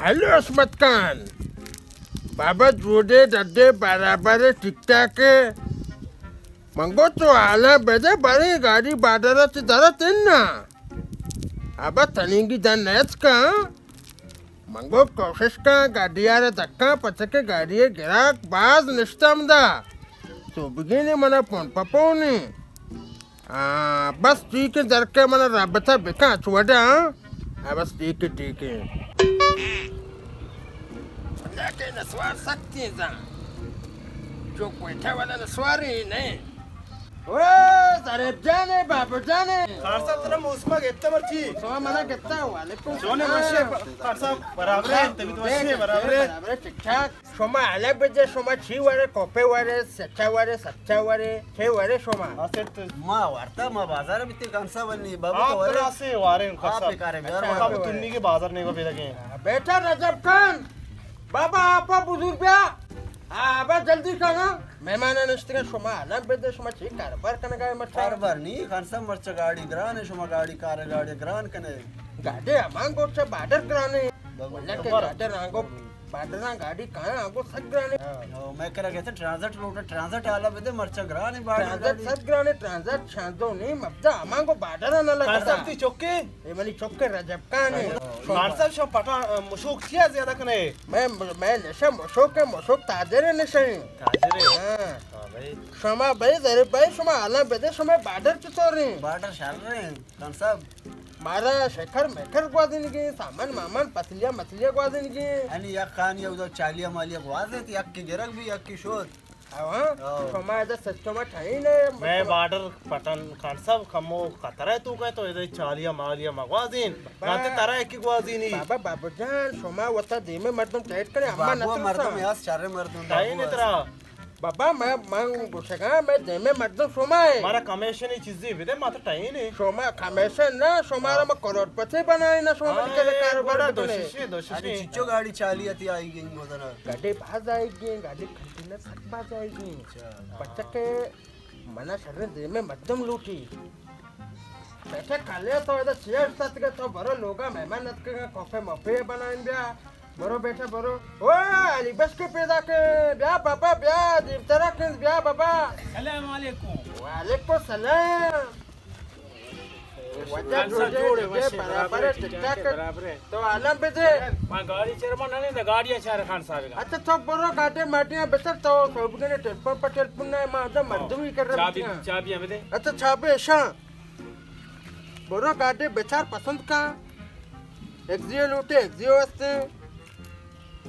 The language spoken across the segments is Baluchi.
ہیلو عصمت خان، بابا جوڑے ڈڈے برابر ٹک ٹاک۔ من گو تو حالا بدے، بارے گاڑی بارڈر چ درت انا۔ ابا تنیگی دن نیت کن۔ من گو کوشش کن گاڑی آرے دکاں، پچکے گاڑی گراک باز نشتم دا۔ تو بگینے منا پون پپونی۔ آ، بس ٹھیک ہے، در کے من رابطہ بکن، چوڑا، ہاں؟ آ، بس ٹھیک ہے، ٹھیک ہے۔ اللہ کے نسوار سخت تیز ہیں۔ جو کوئٹہ والا نسوار ہی نہیں۔ او، ظریف جانے، بابو جانے۔ خان صاحب، ترا موسما گپتا مرچی؟ موسما منا گپتا، وعلیکم سونے السلام۔ وشے، خان صاحب، برابر ہے، طبیعت وشے، برابر ہے۔ برابر ہے، ٹھیک ٹھاک۔ شما الگ بجے، شما چی وارے، کوپے وارے، سچا وارے، سچا وارے، چی وارے شما؟ ما وارتا، ما بازار بیتے خان صاحب نی، بابا تو وارے۔ آپ وارے۔ کارے بیار۔ اچھا، بابا آپ تنی کے بازار نہیں کو پیدا کے۔ بیٹا رجب خان، بابا آپ بزرگ بیا۔ ہاں، بس جلدی کنا۔ مہمان نشتگا، شما الگ بجے، شما چی کاروبار کنگا مرچا؟ کاروبار نہیں خان صاحب، مرچا گاڑی گران ہے، شما گاڑی کار گاڑی گران کنے۔ گاڑی امان گوچا بارڈر گران ہے۔ بابا، واللہ کہ بارڈر آنگو بارڈراں گاڑی کایاں آنگو سک گرانے۔ او، میں کرا گئے تھے ٹرانزٹ لوٹا، ٹرانزٹ آلا بدے مرچا گرانے بارڈر ٹرانزٹ گاڑی۔ سک گرانے، ٹرانزٹ شاندو نہیں مبدا، امانگو بارڈر نہ لگا۔ خان صاحب تئی چوکے؟ اے منی چوکے رجب خان ہے۔ خان صاحب شما پٹا، مشوک چیا زیادہ کنے؟ میں، میں نشہ مشوک ہے، مشوک تاجر ہے نشہ۔ تاجر ہے؟ ہاں۔ ہاں بھائی۔ شما بھائی ظریف بھائی، شما حالا بدے، شما بارڈر چطور ہیں؟ بارڈر شر رہے ہیں۔ خان صاحب۔ مارا شکر مکر گوازینگی، سامان مامان پتلیا متلیا گوازینگی۔ انی یک خانی اودا چالیا مالیا گوازیت، یک کی گرگ بھی، یک کی شد۔ ہاں، ہاں۔ شما ادا سسٹم ٹھائی نے۔ میں بارڈر پٹن خان صاحب کمو خطرہ تو کہ تو ادا چالیا مالیا مگوازین۔ بابا۔ گانتے ترا یکی گوازینی۔ بابا بابو جان، شما وتا دیمے مردم ٹائٹ کرے، اما بابو نترسا۔ مردم یاس شر مردم ٹھائی نے بابو ترا۔ بابا، من، من گوشگاں، مئے دیمے مردم شما ہے۔ مارا کمیشنی چیزی بدے، ما تو ٹائین ہے۔ شما کمیشن نہ، شما را ما کروڑ پتی بنائے نہ، شما ہاں، منی کدے اے کاروبار گوڑا بکنے۔ دوششی، دوششی۔ ارے چچو گاڑی چالی اتی آئی گئی گوزنا۔ گاڑی باز آئی گئی، گاڑی کنٹینر سک باز آئی گئی۔ اچھا۔ بچکے منا شریں دیمے مردم لوٹی۔ بیٹا کلے تو ادا چیئر ستگے تو برو لوگا مہمان اتکگا کافے مافے بنائیں بیا۔ برو بیٹا، برو۔ او، علی بخش کے پیدا کے، بیا بابا، بیا، دیمترا کنز، بیا بابا۔ السلام علیکم۔ وعلیکم السلام۔ وجہ خان صاحب جوڑے، جوڑے، وجہ وشے، برابر برابر ہے، ہے، ٹھیک ٹھاک ہے، ٹھاک ہے۔ برابر ہے۔ تو عالم بجے۔ ما گاڑی چرما نہ لیں، گاڑی چار خان صاحب کا۔ اچھا، تو برو گاڑی ماٹیاں بسر، تو صبح کے ٹیلیفون پر ٹیلیفون نہ، ما تو ہاں۔ مردمی کر رہے چابی، ہیں۔ چابی ہمیں دے۔ اچھا، چابی ایشاں۔ برو گاڑی بچار پسند کا۔ ایکزیو لوٹے، ایکزیو ہستے۔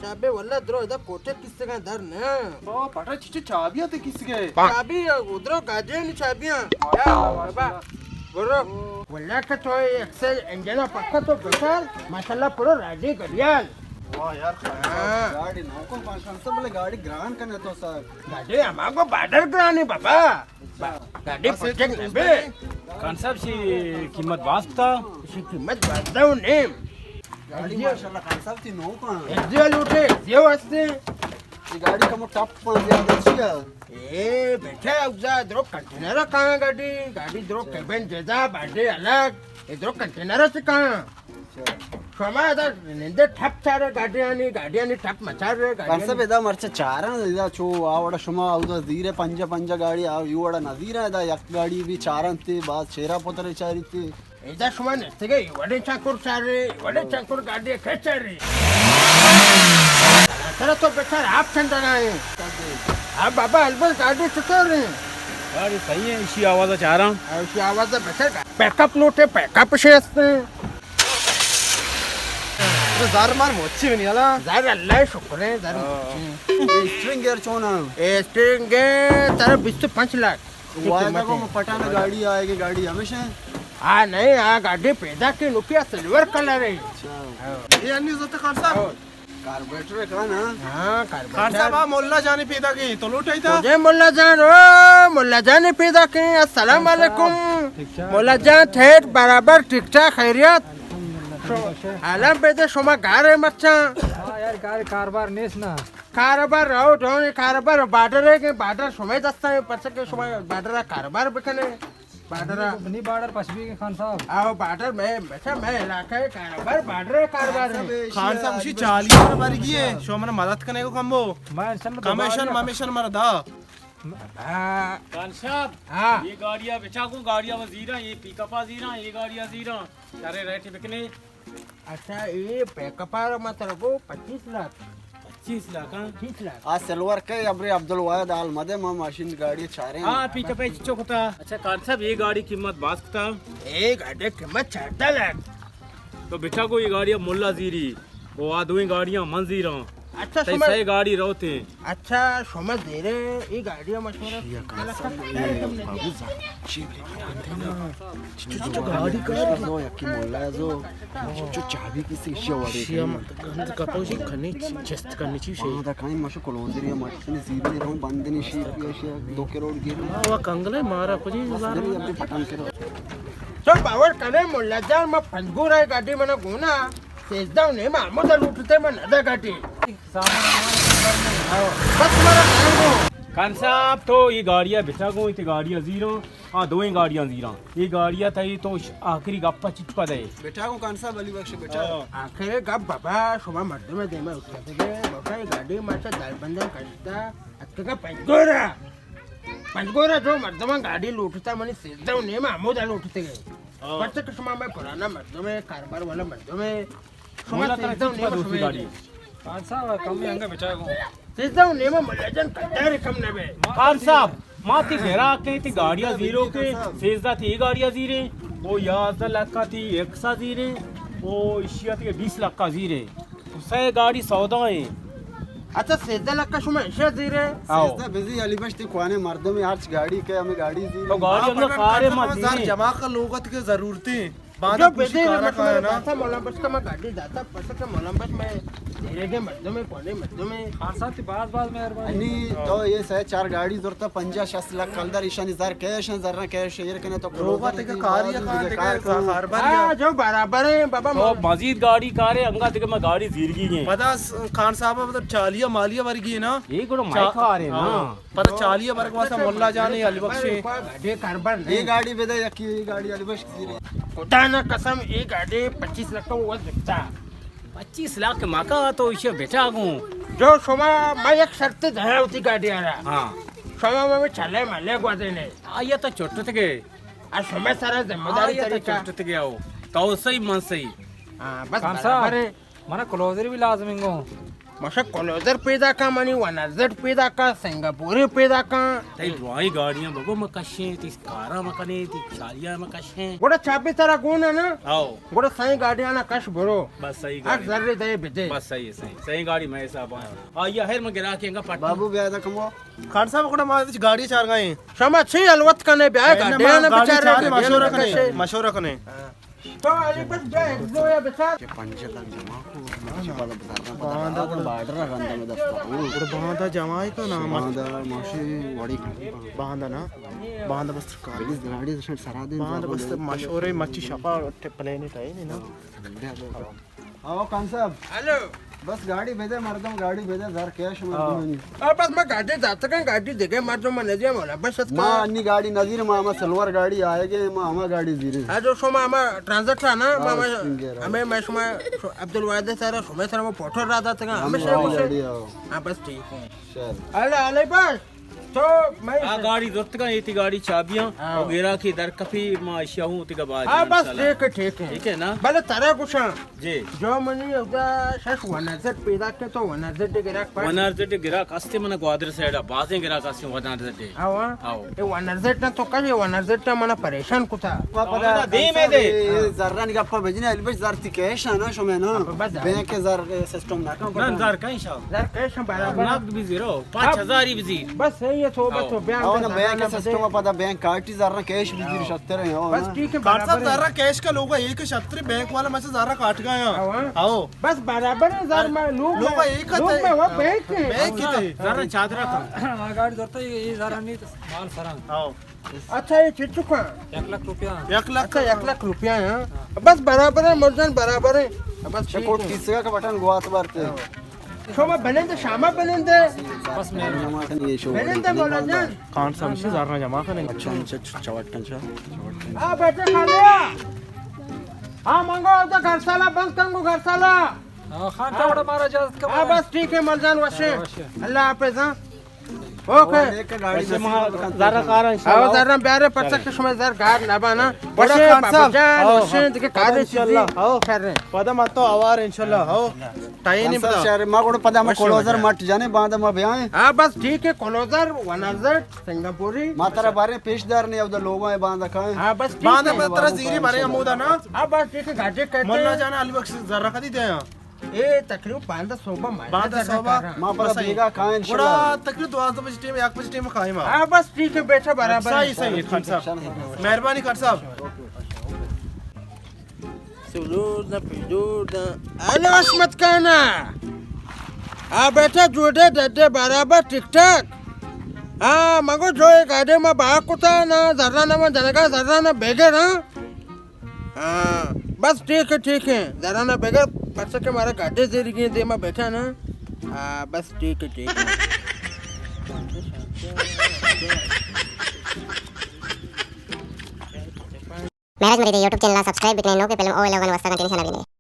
چابے واللہ درو ادا کوٹے کسگاں در نہ۔ او پٹا چچے چابیاں تے کسگے؟ چابی ادرو گاڑی نی چابیاں۔ یا بابا۔ برو۔ واللہ کہ تو ایکسل انجن پکا تو بچار، ماشاءاللہ پرو راجی گڑیال۔ واہ یار، ہاں۔ گاڑی نوکو پانچ سو بلے گاڑی گران کنے تو سر۔ گاڑی ہمانگو بارڈر گرانے بابا۔ گاڑی پچک نہ بے۔ خان صاحب، شی قیمت باز کتا؟ شی قیمت دوازدہ و نیم۔ گاڑی ماشاءاللہ خان صاحب تی نوکا۔ ایکزیو لوٹے، ایکزیو ہستے۔ یہ گاڑی کمو ٹپ پر زیادہ چیا؟ اے بیٹا، اوزا درو کنٹینر کہاں گاڑی، گاڑی درو اچھا۔ کیبن جدا، باڈی الگ، یہ درو کنٹینر سے کہاں؟ اچھا۔ شما ادا نندے ٹپ چارے گاڑیانی، گاڑیانی ٹپ مچارے گاڑیانی۔ بس ادا مرچا چاراں، ادا چو آوڑا شما اودا زیرے پنجا پنجا گاڑی، آ، یو وڑا نہ زیرا، ادا یک گاڑی بھی چارن تے، باز چیرا پترے چاری تے۔ ادا شما نشتگے، وڑے چانکر چارے، وڑے چانکر گاڑی کھے چارے۔ ترا تو بچار آپ چندگا ہے۔ ہاں بابا، البت گاڑی چطور ہے؟ گاڑی صحیح ہے، اسی آواز چاراں۔ ہاں، اسی آواز بچار۔ پیک اپ لوٹے، پیک اپ شے ہستے۔ تو زر مار موچی بنی حالا۔ زر اللہ شکر ہے، زر ہاں۔ موچی۔ اے اسٹرنگ گیئر چون ہے؟ اے اسٹرنگ گیئر ترا بیست و پنچ لاکھ۔ واجہ کو پٹانا گاڑی آئے گی، گاڑی ہمیشہ ہے؟ ہاں نہیں، آ گاڑی پیدا کی نوکیا سلور کلر ہے۔ اچھا۔ ہاں۔ یہ انی زت خان صاحب۔ ہاں۔ کاربوریٹر ہے کہاں نا؟ ہاں، کاربوریٹر۔ خان صاحب، آپ مولا جانی پیدا کی، تو لوٹ آئی تھا؟ مجھے مولا جان، او، مولا جانی پیدا کی، السلام خان صاحب، علیکم۔ ٹھیک ٹھاک۔ مولا جان، ٹھیک برابر، ٹھیک ٹھاک، خیریت؟ الحمدللہ، ٹھیک ہے۔ عالم پیدا شما گھر ہے مچاں؟ ہاں یار، گھر کاروبار نیست نا۔ کاروبار رہو، ڈون کاروبار، بارڈر ہے کہ بارڈر شما دستا ہے، پرچہ کہ شما بارڈر کاروبار بکنے۔ بارڈر ءَ۔ نی بارڈر پچ بی کہ خان صاحب۔ آو بارڈر میں، بچا میں علاقہ ہے کاروبار، بارڈر ہے کاروبار ہے۔ خان صاحب، اسی چالیس پر بھر گئی ہے، شو من مدد کرنے کو کم ہو۔ میں انشاءاللہ کمیشن، دوبارہ ممیشن مر دا۔ ہاں۔ خان صاحب، ہاں۔ یہ گاڑیاں بچا کو، گاڑیاں وہ زیرا، یہ پک اپ آ زیرا، یہ گاڑیاں زیرا۔ سارے ریٹ بکنے۔ اچھا، یہ پیک اپ آ رہا مت رکھو، پچیس لاکھ۔ پچیس لاکھ، ہاں؟ پچیس لاکھ۔ آ سلور کے ابرے عبدالواحد آل مدے، ما ماشین گاڑی چارے ہیں۔ ہاں، پک اپ ہے چچو کتا۔ اچھا، خان صاحب، یہ گاڑی قیمت باز کتا؟ یہ گاڑی قیمت چاردہ لاکھ۔ تو بچا کو یہ گاڑی ملا زیری، وہ آ دوئیں گاڑیاں من زیرا۔ اچھا، تئی شما سئے گاڑی روت ایں۔ اچھا، شما زیرے، اے گاڑی ءَ مشورہ۔ چی ءَ کار سر؟ بابو زر، چی بلے؟ چچو، چچو گاڑی کار؟ زو، یکی مولا زو۔ چچو چابی کسی شی وڑے شی ہم گند کپوشی کنی چست کنی چی شی؟ ہاں، دا کائیں مشو کلوزری مشو زیرے رو بندنی شی پی شی دو کروڑ گیر۔ وا کنگلے مارا کجی زار۔ اپنے پٹن کرو۔ تو باور کنے مولا جان، ما پنجگور ءَ گاڑی منا گونا۔ سیزدہ و نیم آمود لوٹتے من ندا گاٹی۔ بس مارا کہیں گو۔ خان صاحب، تو یہ گاڑیاں بٹا گو، تے گاڑیاں زیرو، ہاں، دوئیں گاڑیاں زیرا۔ یہ گاڑیاں تئی تو ش-، آخری گپا چچ پا دے۔ بٹا گو خان صاحب، علی بخش بٹا۔ ہاں۔ آخری گپ بابا، شما مردم دیما اتکتے گے، بابا یہ گاڑی ماشا دار بندن کشتا، اتکا پنجگورا۔ پنجگورا جو مردمان گاڑی لوٹتا، منی سیزدہ و نیم آمود لوٹتے گے۔ ہاں۔ پرچہ کہ شما میں پرانا مردم ہے، کاروبار والا مردم ہے۔ شما مولا ترا سیزدہ و چیز نیم پر دوسری شما گاڑی۔ خان صاحب، کم میں انگا بچا گو۔ سیزدہ و نیم مولا جان، کدار کم نہ بے۔ خان صاحب، ما تی گھرا کے تی گاڑیاں زیرو کے، سیزدہ تی گاڑیاں زیرے، او یازدہ لاکھ تی ایکسا زیرے، او اشیا تی بیس لاکھ زیرے۔ سئے گاڑی سودا ایں۔ اچھا، سیزدہ لکھ شما ایشا زیرے؟ آؤ۔ سیزدہ بزی علی بخش تی کوانے مردم ہرچ گاڑی کے ہمیں گاڑی زیرے۔ تو گاڑی ہم کارے ما زر زیرے۔ جمع کا لوگت کے ضرورت ہیں۔ بعد جو پوچھی بزی کارا مطلب کھانا۔ داتا مولانا بخش کا میں گاڑی داتا، پس کا مولانا بخش میں زیرے کے مردم ہے، کوانے مردم ہے۔ خان صاحب تی باز باز مہربانی۔ انی تو یہ سئے چار گاڑی زورتا پنجاہ شصت لاکھ کلدار ایشانی زر کیش ہیں، زر نہ کیش ایر کنے تو لوگا تے کے کاری کار تے کے کار کار باری۔ ہاں، جو برابر ہے بابا، تو ما مزید گاڑی کارے انگا تے کے ما گاڑی زیرگی گئے۔ پدا س-، خان صاحب مطلب چالیا مالیا ورگی نا۔ یہ گڑا مائی چا-، کارے نا۔ ہاں۔ پدا چالیا برگ واسطہ مولا جانے علی بخشے۔ گاڑی کاربار نہیں۔ یہ گاڑی بدے یکی، یہ گاڑی علی بخش زیرے۔ خدا نا قسم، یہ گاڑی پچیس لاکھ کا وہ زکتا۔ پچیس لاکھ مکا تو ایشی بٹا گوں۔ جو شما، ما یک شرط دیا ہوتی گاڑی آرا۔ ہاں۔ شما ما چلے ملے گوازینے۔ آیا تو چٹت گئے۔ آ شما سارا ذمہ داری آیا تو طریقہ۔ چٹت گیا ہو۔ تو صحیح من صحیح۔ ہاں، بس خان صاحب، برابر ہے۔ منا کلوزر بھی لازم انگو۔ ماشا کلوزر پیدا کا، منی ون آر زیڈ پیدا کا، سنگاپوری پیدا کا۔ تئی دراہیں گاڑیاں بگو ما کشیں، تی کارا ما کنیں، تی چالیا ما کشیں۔ گڑا چابی ترا گونا نا؟ آؤ۔ گڑا سائیں گاڑیاں نا کش برو۔ بس صحیح ہر گاڑی۔ ذرے دے بدے۔ بس صحیح، صحیح۔ سائیں گاڑی میں حساب آیا۔ آیا ہر من گرا کے انگا پٹ۔ بابو بیا دا کمو۔ خان صاحب، گڑا ما گاڑی چار گئے۔ شما چی الوت کنے بیا اے نا، گاڑیاں ما نا گاڑی بچارے چار گاڑیاں مشورہ نا کنے، کشے۔ مشورہ کنے۔ ہاں۔ تو علی بس بیا ایک دو یا بچار۔ کہ پنجہ تن جمع کو، ماشی والا بازار نا پتا باندا۔ بارڈر ءَ گندا میں دستا۔ گڑا باندا جمع ہے تو نا، باندا ماشی وڑی۔ باندا نا، باندا بس کار۔ بلیز گاڑی سرا دیں، باندا بس مشورے مچی شپا ٹپلے نہیں تھا، نہیں نا۔ ہاں۔ او خان صاحب۔ ہلو۔ بس گاڑی بدے مردم، گاڑی بدے، زر کیش مردمانی۔ آ، بس ما گاڑی داتگاں، گاڑی دگہ مردم ما ندیاں، مولا بس ات ما کا۔ انی گاڑی نزیر، ما ہما سلور گاڑی آئے گے، ما ہما گاڑی زیرے۔ آ، جو شما ہما ٹرانزٹ تھا نا، ما، ہاں، ما، اسپنجر۔ ہمیں میں شما شو-، عبدالواحد سارا، شما سارا ما فوٹو را داتگاں، ہمیں ہم شما گاڑی گوشے۔ آؤ۔ ہاں، بس ٹھیک ہے۔ چل۔ ہلو، ہلو، بس۔ تو میں آ گاڑی زرتگاں، ایتی گاڑی چابیاں، ہاں۔ او گیرا کے در کپی، ما اشیا ہوں تیگا باز ہاں، بس انشاءاللہ۔ ٹھیک ہے، ٹھیک ہے۔ ٹھیک ہے نا؟ بلے ترا گوشاں۔ جی۔ جو منی اودا شش ون آر زیڈ پیدا کے تو ون آر زیڈ گراک پاس۔ ون آر زیڈ گراک ہستے، من گوادر سائیڈ بازیں گراک ہستے ون آر زیڈ۔ ہاں، ہاں۔ ہاں۔ اے ون آر زیڈ نہ تو کجے ون آر زیڈ نہ منا پریشان کتا۔ ما پدا دیم ہے دے۔ اے زرانی گپا بجنے، البش زر تی کیش ہے نا شمے نا۔ بس زر۔ بینک زر سسٹم نہ کن۔ نہ، زر کیش ہے۔ زر کیش ہے برابر۔ نقد بھی زیرو، پانچ ہزار ہی بھی زیر۔ بس صحیح ہے، تو بس تو بیان او نا، بینک سسٹم پدا بینک کارڈ تی زر کیش بھی زیر شتر ہے۔ بس ٹھیک ہے، برابر ہے۔ زر کیش کا لوگ ایک شتر بینک والا میں سے زر کاٹ گیا۔ ہاں۔ بس برابر ہے، زر میں لوگ لوگ ایک لوگ میں وہ بینک ہے۔ بینک ہے۔ زر چادرہ کا۔ ہاں، گاڑی زرتا ہے، یہ زر نہیں تو مال سرا۔ ہاں۔ اچھا، یہ چچو کا؟ یک لکھ روپیہ۔ یک لکھ۔ اچھا، یک لکھ روپیہ ہے۔ بس برابر ہے، مرجان برابر ہے۔ بس ٹھیک ہے۔ کیسے کا بٹن گوات بارتے۔ ہاں۔ شما بنند، شما بنند۔ بس میں بنند مولا جان۔ خان صاحب، اسی زرنا جمع کریں۔ اچھا، اچھا، اچھا، چوٹ کنچا۔ آ بیٹے کھا لیا۔ ہاں، منگو تو گھر سالا بند کنگو گھر سالا۔ ہاں، خان صاحب، بڑا مارا اجازت کا ہاں، بس ٹھیک ہے، مل جان وشے۔ وشے۔ اللہ حافظ، ہاں۔ اوکے۔ زرا کار انشاءاللہ۔ آو زرا بیارے پچا کہ شما زر گار نہ بانا۔ بڑا وشے خان صاحب۔ بابا جان، آو، وشے ہاں۔ دیگه کار انشاءاللہ۔ آو۔ کر رہے ہیں۔ پدا ما تو آوار انشاءاللہ۔ آو۔ ٹائم نہیں پتا۔ شہر ما گوڑ پدا ما وشے کلوزر وشے۔ مٹ جانے، باندا ما بیائیں۔ ہاں، بس ٹھیک ہے، کلوزر، ونزر، سنگاپوری۔ ما ترا بارے پیش دار نہیں، اب لوگوں ہے باندا کھائیں۔ ہاں، بس ٹھیک باندا ہے۔ ما ترا زیری بارے ہمودا نا۔ ہاں، بس ٹھیک ہے، گاڑی کہتے ملا ہیں۔ جانا علی بخش زرا کدی دے ہاں۔ اے تقریباً باندا صبح ما باندا زرا صبح۔ کھا رہا۔ ما پدا بس ٹھیک بیگا کھائیں انشاءاللہ۔ گڑا تقریباً دوازدہ بجے ٹائم، یک بجے ٹائم کھائیں ما۔ ہاں، بس ٹھیک ہے، بیٹھا برابر صحیح، ہے۔ صحیح ہے، خان صاحب۔ مہربانی خان صاحب۔ سلور نہ پیدور نہ۔ الو اسمت کانا۔ آ بیٹا جوڑے ڈڈے برابر ٹک ٹاک۔ ہاں، مگو جو ایک آدے ما با کتا نا، زرا نہ من جنگا، زرا نہ بیگر، ہاں۔ ہاں، بس ٹھیک ہے، ٹھیک ہے۔ زرا نہ بیگر، پرچہ کہ مارا گاڈے زیر گئے دے ما بیٹھا نا۔ ہاں، بس ٹھیک ہے، ٹھیک ہے۔ مہراج مرید یوٹیوب چینل سبسکرائب بکنے، نوکے فلم او لوگن واسطہ کنٹینیو چینل بکنے۔